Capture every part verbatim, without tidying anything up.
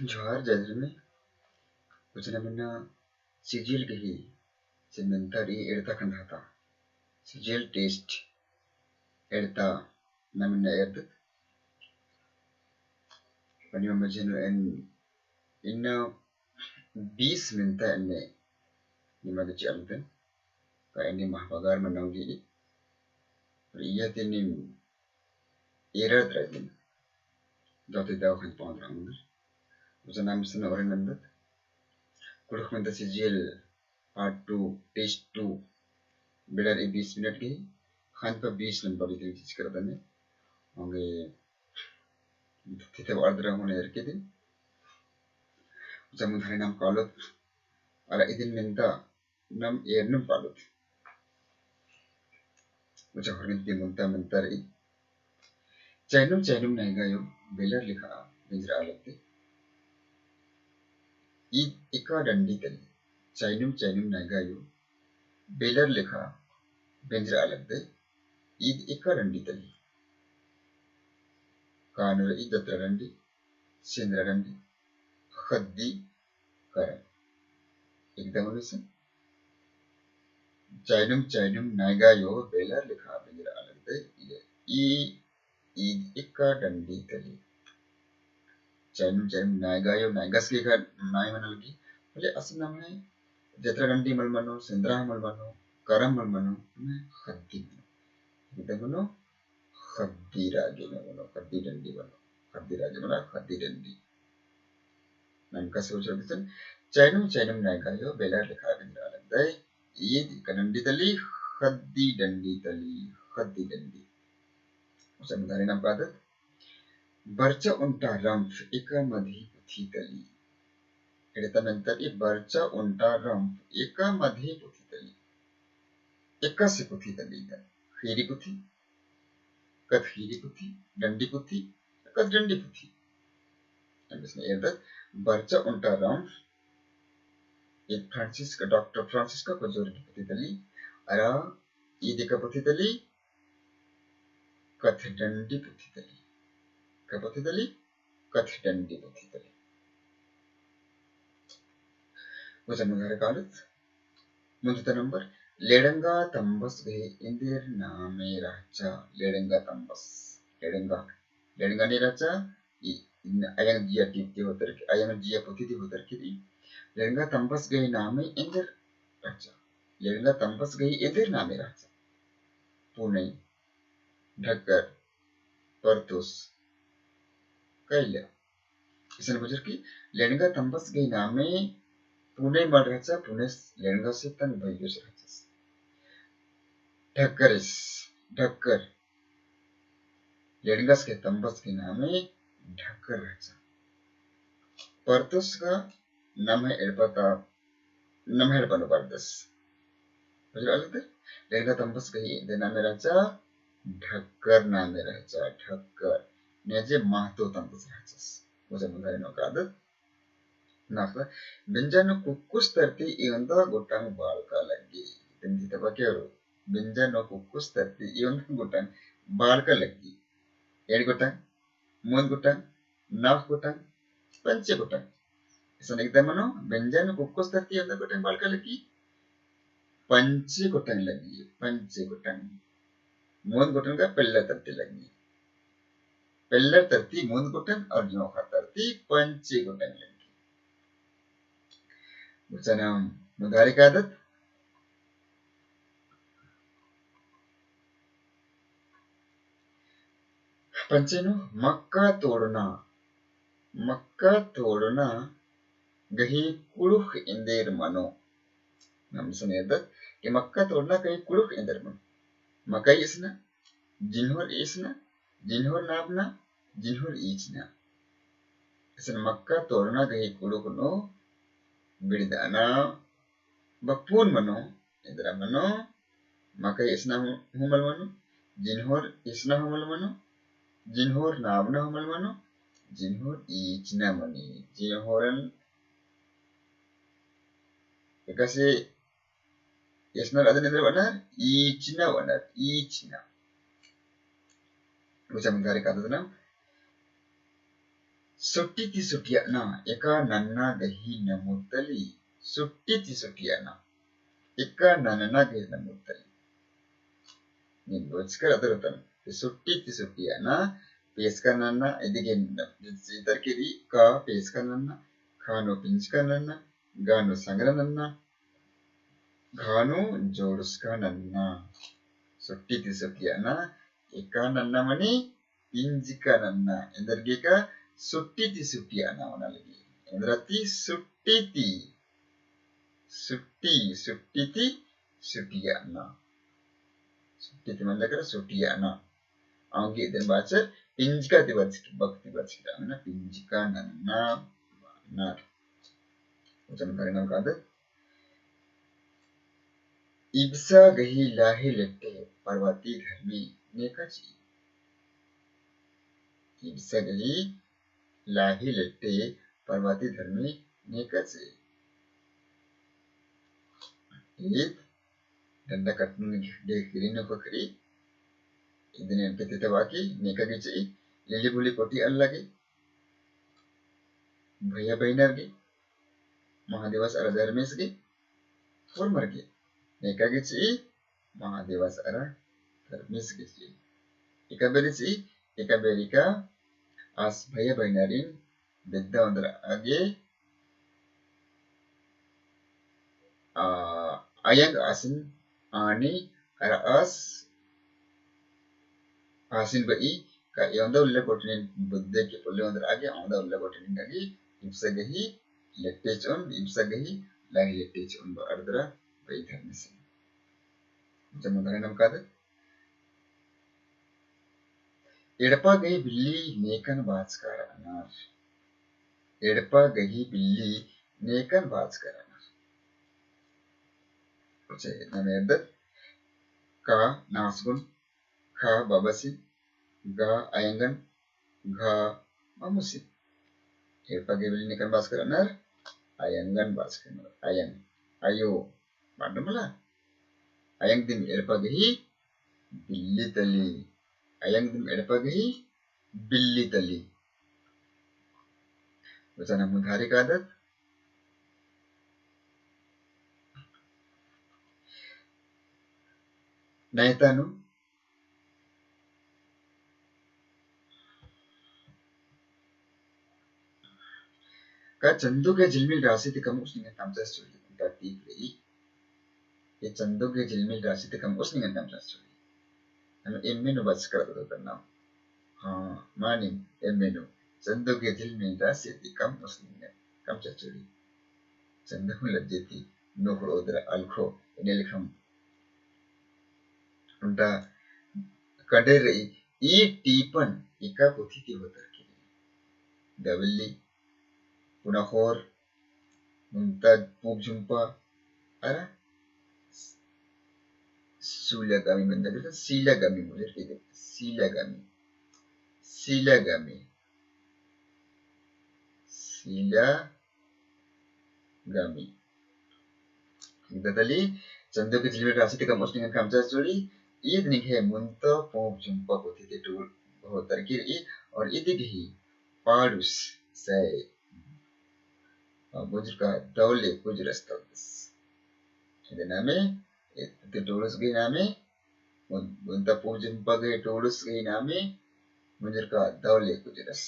जोहार, जय धर्मे। कुछ नमन सिजिल गही से मेन्ता रई एड़ता खंधाता। सिजिल test एड़ता नमन एरदत। पनिमा मझे नू एन इन्ना बीस मेन्ता एन्ने निमा गे चिआ लगदन। का एन्ने महबगार मन्ना ओंगी। और इया ते नीम एरर दरा दिम दव ते दव खंजपा ओन्द्रआ ओंगदर। उसन नाम सन ओरे नन्दत। कुँड़ुख़ मेन्ता सिजिल part two, test two, बेड़ा रई बीस मिनट गही, खंजपा बीस नंबर इतनी चीज करदन। ओंगे तिथे वार्द रंग होने एरके दिन। उसन मुधारी नाम कालोत, अरा इदिन मेन्ता नम एरनुम कालोत। उचा होरमिन ती मुन्ता मेन्ता रई। चैनुम चैनुम नैगा अयो बेलर लेखा बेंजरआ लगदय। ईद एका डंडी तली। चैनुम चैनुम नैगा अयो बेलर लेखा बेंजरआ लगदय। ईद एका डंडी तली। कानूर ईद जतरा डंडी, सेंदरा डंडी, ख़द्दी करम। एकदम अनुसन। चैनुम चैनुम नैगा अयो बेलर लेखा बेंजरआ लगदय। ई ईद एका डंडी तली। चैनुम चैनुम नैगा अयो, नैगस गे एका नाय मना लगी। भले असन नम्है जतरा डंडी मल मनो, सेंदरा मल मनो, करम मल मनो, नम्है ख़द्दी मनो। एकदम मनो ख़द्दी रागे मनो, ख़द्दी डंडी मनो, ख़द्दी रागे मना ख़द्दी डंडी। नमका से उछल दिसन, चैनुम चैनुम नैगा अयो बेलर लेखा बेंजरआ लगदय। ईद एका डंडी तली, ख़द्दी डंडी तली, ख़द्दी डंडी। उसन मुधारी नाम कादत, बरचा ओन्टा रम्फ एका मधी पुथी तली। एड़ता मेन्ता रई बरचा ओन्टा रम्फ एका मधी पुथी तली। एकासे पुथी तली का? ख़ीरी पुथी, कत्थ ख़ीरी पुथी, डंडी पुथी, कत्थ डंडी पुथी। एम इसने एरदत, बरचा ओन्टा रम्फ, ईद फ्रांसिस्का, डॉक्टर फ्रांसिस्का कोजोर की पुथी तली, अरा ईद एका पुथी तली, कत्थ डंडी पुथी तली। का पुथी तली? कत्थ डंडी पुथी तली। उसन मुधारी कालोत। मुन्ता नंबर, लेड़ंगा तम्बस गही एन्देर नामे रहचा। लेड़ंगा तम्बस, लेड़ंगा, लेड़ंगा ने रहचा, ई, इन अयंग जिया टीप ती होतर की, अयंग जिया पुथी ती होतर की दी। लेड़ंगा तम्बस गही नामे एन्देर रहचा। लेड़ंगा तम्बस गही एन्देर नामे रहचा। पुनई, ढक्कर, परतुस, कैला। इसन बजर की लेड़ंगा तम्बस गही नामे पुनई मल रहचा, पुनेस लेड़ंगासे तंग भइयोस रहचस। ढक्करेस, ढक्कर। लेड़ंगास गही तम्बस गही नामे ढक्कर रहचा। परतुस का नम्है एड़पा ता नम्है एड़पा नू बरदस। बजर आलर ती, लेड़ंगा तम्बस गही एन्देर नामे रहचा, ढक्कर नामे रहचा, ढक्कर। ने जे महतो तम्बस रहचस। उसन मुधारी नू कादत। नाखला, बेंजा नू कुक्कुस तरती एवंदा गोटंग बालका लग्गी। तेंदी तबा केरो, बेंजा नू कुक्कुस तरती एवंदा गोटंग बालका लग्गी। एंड़ गोटंग, मुन्द गोटंग, नाख़ गोटंग, पंचे गोटंग। इसन एकदम मनो, बेंजा नू कुक्कुस तरती एवंदा गोटंग बालका लग्गी। पंचे गोटंग लग्गी, पंचे गोटंग। मुन्द गोटंग का पेल्लर तरती लग्गी। पेल्लर तरती मुन्द गोटंग और जोंख़र तरती पंचे गोटंग लग्गी। उसन मुधारी कादत। पंचे नू मक्का तोड़ना, मक्का तोड़ना गही कुँड़ुख़ एन्देर मनो। नाम इसन एरदत कि मक्का तोड़ना गही कुँड़ुख़ एन्देर मनो। मकई इसना, जिन्होर इसना, जिन्होर नाबना, जिन्होर ईचना। इसन मक्का तोड़ना गही कुँड़ुख़ नू बिड़दअना बप्पून मनो, एन्दरा मनो, मकई इसना हूँ, हूँ मल मनो, जिन्होर इसना हूँ मल मनो, जिन्होर नाबना हूँ मल मनो, जिन्होर ईचना मनी, जिन्होरन एकासे इसनर अदिन एन्दरा बअनर, ईचना बअनर, ईचना। उचा मुधारी कादत ना। सुट्टी ती सुटियाना, एका नन्ना गही नमुतली। सुट्टी ती सुटियाना, एका नन्ना गही नमुतली। नीन बोचकर अदरतन, ते सुट्टी ती सुटियाना, पेसका नन्ना, इदिगे न-, इतर के री, का पेसका नन्ना, खा नू पिंजका नन्ना, गा नू संगरा नन्ना, घा नू जोड़सका नन्ना। सुट्टी ती सुटियाना, एका नन्ना मनी पिंजका नन्ना। एन्देरगे का सुट्टी ती सुटियाना मना लगी। एन्देर ती सुट्टी ती। सुट्टी, सुट्टी ती सुटियाना। सुट्टी ती मल्ला करा सुटियाना। औंगे इदन बाचर पिंजका ती बाचर, बक ती बाचर, ना पिंजका नन्ना, ना। वचन भरे नाम कादत। इबसा गही लाही लेट्टे परवाती धर्मी नेका चिई। इबसा गही लाही लेट्टे परवाती धर्मी नेका चिई। ईद डंडा कटनु गे किरी नू ख़क्खरी। इदने एन के तेते बाकी नेका गे चिई, लिली बुली कोटी अल्ला गे, भैया बहिनर गे, महादिवस अरा धर्मेस गे, होरमर गे। नेका गे चिई, महादिवस अरा धर्मेस गे चिई। एका बेरी चिई, एका बेरी का आस भैया बहिनरिन बेद्दा ओन्द्रआ गे, आ, अयंग आसिन आनी अरा आस आसिन बई का ए ओन्दा उल्ला कोटिन बुद्धे के पुल्ले ओन्द्रआ गे, ओन्दा उल्ला कोटिन का गे, इबसा गही लेट्टे चिओन, इबसा गही लाही लेट्टे चिओन बअर दरा बई धर्मेसिन। जम्मा धरे नाम कादत। एड़पा गही बिल्ली नेकन बाचका रअनर। एड़पा गही बिल्ली नेकन बाचका रअनर। अच्छा, इतना में एरदत का नासगुन, खा बाबासिन, गा अयंगन, घा मामुसिन। एड़पा गही बिल्ली नेकन बाचका रअनर, अयंगन बाचका रअनर, अयंग, अयो, बांडो मला। अयंग दिम एड़पा गही बिल्ली तली। अयंग दिम एड़पा गही बिल्ली तली। वचन मुधारी कादत। नैता नू का चंदू गे झिलमिल रासी ती कमोस निंगन कमचस चोली, उल्टा टीप रई। ये चंदू गे झिलमिल रासी ती कमोस निंगन कमचस चोली। हम एम्मे नू बचकर तो करना। हाँ, मानी एम्मे नू। चंदू गे झिलमिल रासी ती कमोस निंगन कमचस चोली। चंदू लज्जे ती नोखड़ो दरा अलखो, एन्ने लेखम उल्टा कड़े रई। ई टीपन एका पुथी ती होतर की। दबल्ली, पुना खोर, मुन्ता पूंप झुम्पा, अरा सीलागामी मंदा करता, सीलागामी मुझे की दे, सीलागामी, सीलागामी, सीला गामी। इदा तली, चंदू गे झिलमिल रासी ती कमोस निंगन कमचस चोली, ईद निंग्है मुन्ता पूंप झुम्पा पुथी ती टूल बहुत तरकीर ई, और इदी गही पाड़ुस सै, अ, मुंजुरका दौले कुजरस तलदस। इदी नामे, इदी टूड़ुस गही नामे, मुन-, मुन्ता पूंप झुम्पा गही टूड़ुस गही नामे, मुंजुरका दौले कुजरस।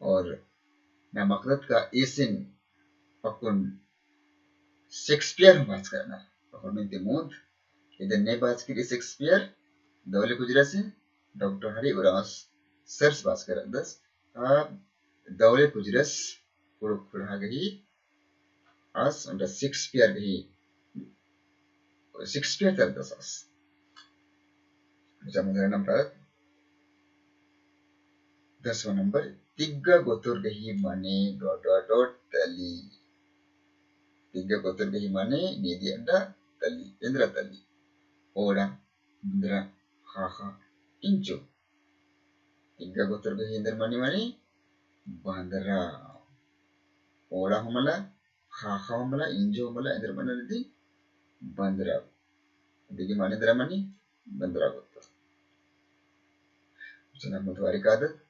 और नाम अख़दत का ईसिन अक्कुन शेक्सपियर हूँ बाचका रअनर। अक्कुन बिनती मुन्द, इदन ने बाचकी रई शेक्सपियर, दौले कुजरसिन, डॉक्टर हरि उराँवस सरस बाचका रअदस, आ दौले कुजरस कुँड़ुख़ खुड़हा गही आस ओन्टा शेक्सपियर गही, शेक्सपियर तरदस आस। जमा धरे नाम कादत। दसवाँ नंबर, तिग्गा गोतुर गही मने डॉट डॉट डॉट तली। तिग्गा गोतुर गही मने निदी अड्डा तली, एन्दरा तली। ओड़ा, बंदरा, ख़ाख़ा, इंजो। तिग्गा गोतुर गही एन्दर मने मने बंदरा। ओड़ा हूँ मला, ख़ाख़ा हूँ मला, इंजो हूँ मला, एन्दर मने निदी बंदरा। इदी गही मने एन्दरा मनी बंदरा गोतुर। चना मुतवारी कादत।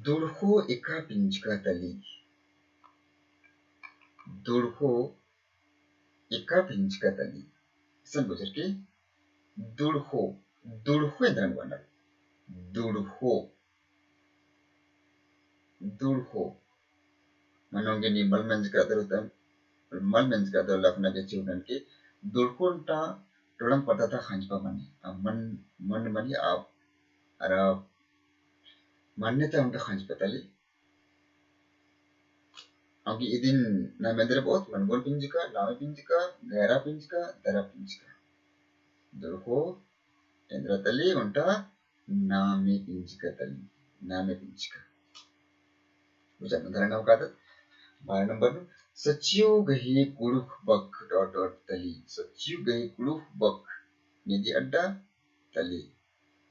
दुड़खो एका पिंजका तली। दुड़खो एका पिंजका तली। इसन बुझर की दुड़खो, दुड़खो एन्दरन बअनर। दुड़खो, दुड़खो। मनो गे नी मल मेंजका दरो तम, मल मेंजका दरो लखना गे चिउनन के दुड़खो ओन्टा टोड़ंग पद्दा ता खंजपा मनी। आ मन, मन मनी आ, अरा मन्ने ता ओन्टा खंजपा तली। अवंगे इदिन नाम एन्दर बओत, मनगोन पिंजका, नामे पिंजका, गैरा पिंजका, दरा पिंजका। दुड़खो एन्दरा तली ओन्टा नामे पिंजका तली, नामे पिंजका। उचा नंबर नाम कादत, बारह नंबर नू, सच्चियो गही कुँड़ुख़ बग्ग dot dot तली, सच्चियो गही कुँड़ुख़ बग्ग निदी अड्डा तली,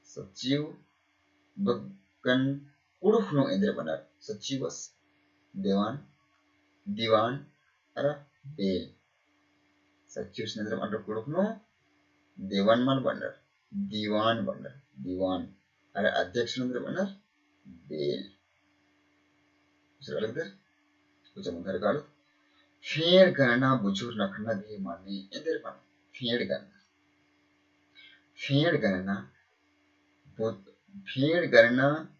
सच्चियो बग्गन कुँड़ुख़ नू एन्दर बअनर, सच्चियोस, देवान, दीवान, अरा बेल। सच्चियोस एन्दर बअनर कुँड़ुख़ नू, देवान मल बअनर, दीवान बअनर, दीवान। अरा अध्यक्ष एन्दर बअनर, बेल। दूसरा लगदर, कुछ मुंदर कालो। फेंड़ गणना बुझुर नखना गही माने एन्दर बअनर, फेंड़ गणना। फेंड़ गणना, बु-, फेंड़ गणना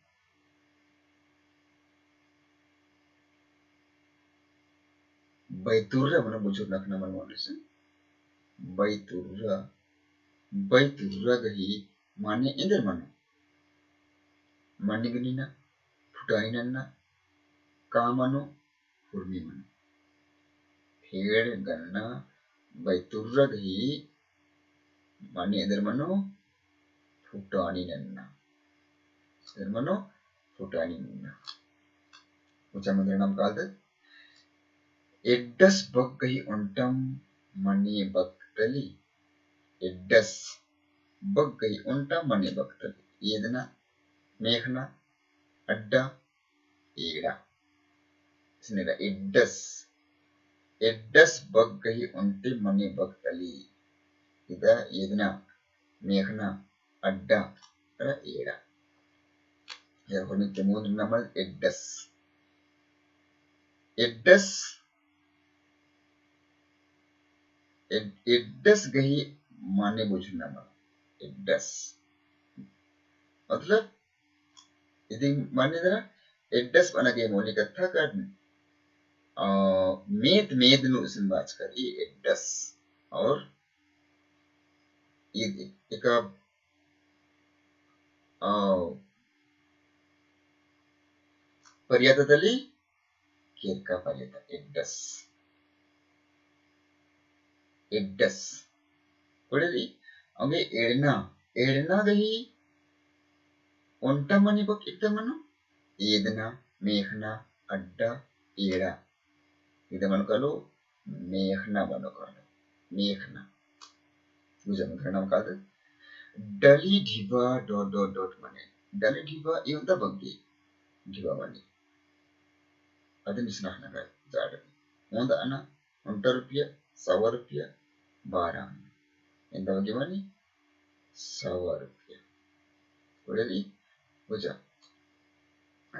बैतुर्रा मनो बुझुर नखना मल माने से। बैतुर्रा, बैतुर्रा गही माने एन्दर मनो। मनिगनिना, फुटानी नन्ना, का मनो, हुरमी मनो। फेंड़ गणना बैतुर्रा गही माने एन्दर मनो फुटानी नन्ना। एन्दर मनो फुटानी नन्ना। उचा मुंदर नाम कालदत। एड्डस बग्ग गही ओन्टम मने बग्ग तली। एड्डस बग्ग गही ओन्टम मने बग्ग तली। एदना, मेखना, अड्डा, एड़ा। इसने रा एड्डस, एड्डस बग्ग गही ओन्टे मने बग्ग तली। इदा एदना, मेखना, अड्डा, अरा एड़ा। या होने ते मूंद नमल एड्डस। एड्डस, एड-, एड्डस गही माने बुझुर नमल। एड्डस। मतलब, इदी माने दरा एड्डस बअना गे मौलिक कत्था का, अ, मेद, मेद नू इसन बाचकर ई एड्डस। और ई एका, अ, पर्यायता तली केरका पर्यायता एड्डस। एड्डस। कोड़े रई, अवंगे एड़ना, एड़ना गही ओन्टा मने बग्ग इत्ता मनो, एदना, मेखना, अड्डा, एड़ा। इदा मनो कालो, मेखना मनो कालो, मेखना। बुझा मुंदर नाम कादत। डली ढिबा dot dot dot मने। डली ढिबा ई ओन्टा बग्गे ढिबा मने। अदिन इसन अख़ना का जाड़। ओन्टा अना, ओन्टा रुपया, सवा रुपया, बारा अना। एन्टा बग्गे मनी, सवा रुपया। कोड़े रई, बुझा।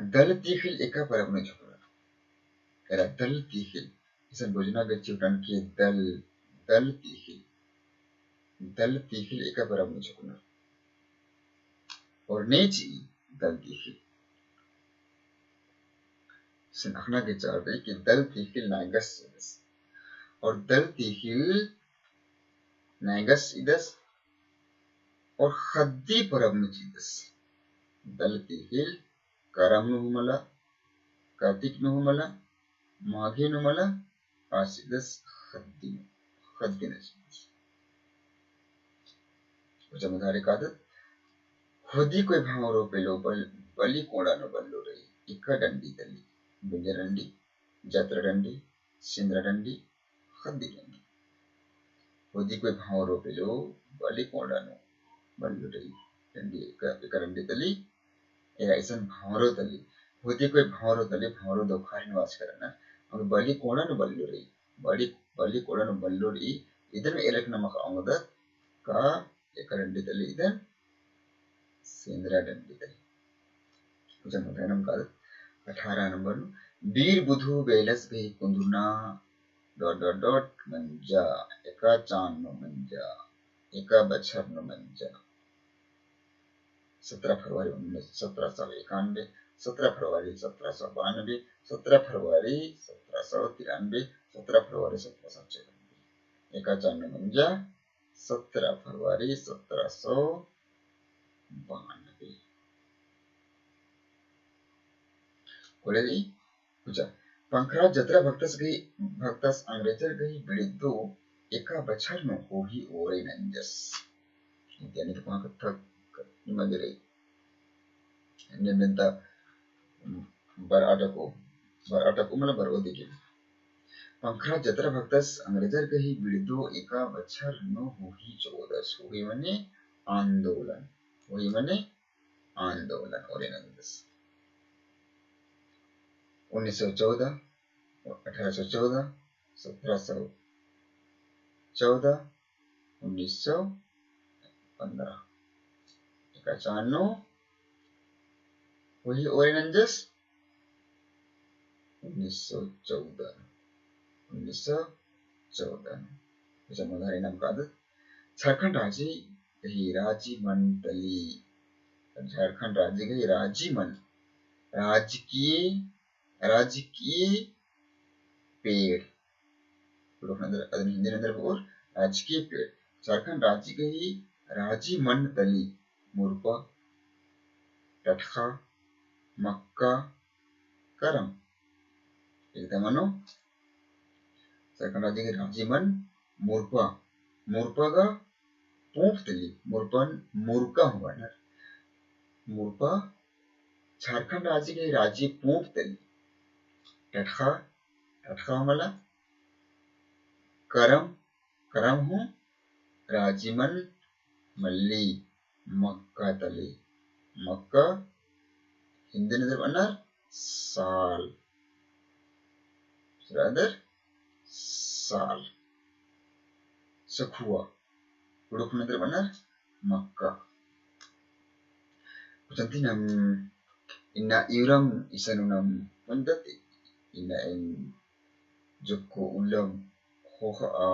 दल तीखिल एका परब नू झुकनर। एरा दल तीखिल। इसन बुझना गे चिउटन के दल, दल तीखिल। दल तीखिल एका परब नू झुकनर। और ने चिई दल तीखिल। इसन अख़ना गे चाड़ रई कि दल तीखिल नैगस चिदस। और दल तीखिल नैगस चिदस और ख़द्दी परब नू चिदस। दल तीखिल करम नू हूँ मला, कार्तिक नू हूँ मला, माघे नू मला, आ चिदस ख़द्दी नू, ख़द्दी नू चिदस। उचा मुंदर कादत। होदी कोई भांवरो पेलो बल-, बली कोड़ा नू बल्लो रई, एका डंडी तली, बिंजा डंडी, जात्रा डंडी, सिंदरा डंडी, ख़द्दी डंडी। होदी कोई भांवरो पेलो बली कोड़ा नू बल्लो रई, डंडी एका, एका डंडी तली, एरा इसन भांवरो तली। होदी कोई भांवरो तली, भांवरो दोखारिन बाचकर ना, अउर बली कोड़ा नू बल्लो रई, बली, बली कोड़ा नू बल्लो रई, इदन एलक नमक औंगदत का एका डंडी तली इदन सिंदरा डंडी तली। उचा मुंदर नाम कादत। अठारह नंबर नू, बीर बुधु बेलस गही कुन्दुरना dot dot dot मंजा, एका चान नू मंजा, एका बछर नू मंजा। सत्रह फरवरी उन्नीस, सत्रह सौ इक्यानवे, सत्रह फरवरी सत्रह सौ बानवे, सत्रह फरवरी सत्रह सौ तिरानवे, सत्रह फरवरी सत्रह सौ चौरानवे। एका चान नू मंजा, सत्रह फरवरी सत्रह सौ बानवे। कोड़े रई, कुचा। पंखराज जतरा भक्तस गही, भक्तस अंग्रेजर गही बिड़िद्दो एका बछर नू होही ओरे नंजस। इत्यादि तो कहाँ कत्था निमा गे रई। ने बेंता बरआ टको, बरआ टको मतलब बरओ दिगे। पंखराज जतरा भक्तस अंग्रेजर गही बिड़िद्दो एका बछर नू होही चोदस। होही मने आंदोलन। होही मने आंदोलन ओरे नंजस। उन्नीस सौ चौदह, अठारह सौ चौदह, सत्रह सौ चौदह, उन्नीस सौ पन्द्रह। एका चान नू होही ओरे नंजस उन्नीस सौ चौदह, उन्नीस सौ चौदह। अच्छा, मधारी नाम कादत। झारखंड राजी गही राजी मन तली। झारखंड राजी गही राजी मन, राजकीय, राजकीय पेड़। कुँड़ुख़ नंदर, अदिन हिंदी नंदर बओर राजकीय पेड़। झारखंड राजी गही राजी मन तली मुरपा, टटखा, मक्का, करम। एकदम मनो, झारखंड राजी गही राजी मन मुरपा, मुरपा गा पूंप तली, मुरपन मुरका हूँ बअनर। मुरपा झारखंड राजी गही राजी पूंप तली। टटखा, टटखा हूँ मला। करम, करम हूँ राजी मन मल्ली। मक्का तली, मक्का हिंदी नंदर बअनर साल। फिर अदर साल। सखुआ, कुँड़ुख़ नंदर बअनर मक्का। कुचंती नम इन्ना इवरम इसन नम पुंदत इन्ना एन जोक्क उल्लम ख़ोख़ा आ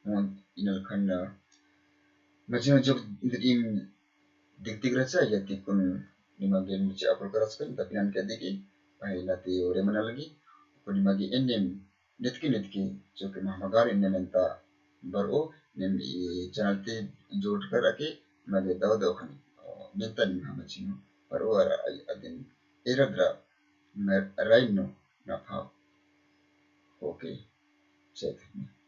होन इन्नल ख़न्न। मझी नू जोक्क इन्द्रिइम दिक दिक रहचा, या तिकुन निमा गे मुझे अपुल करचकन, तपिनान के दिकी, पहें इन्ना ती ओरे मना लगी, उकुन निमा गे एन्नेम नितकी नितकी, जोक्क महमगार एन्ने मेन्ता बरओ, नीम ई channel ती जुड़कर अके, निमा गे दव दव ख़ने, अ, मेन्ता निमा मझी नू बरओ, अरा अदिन एरा दरा रअई नू नफा होके। जय धर्मेस।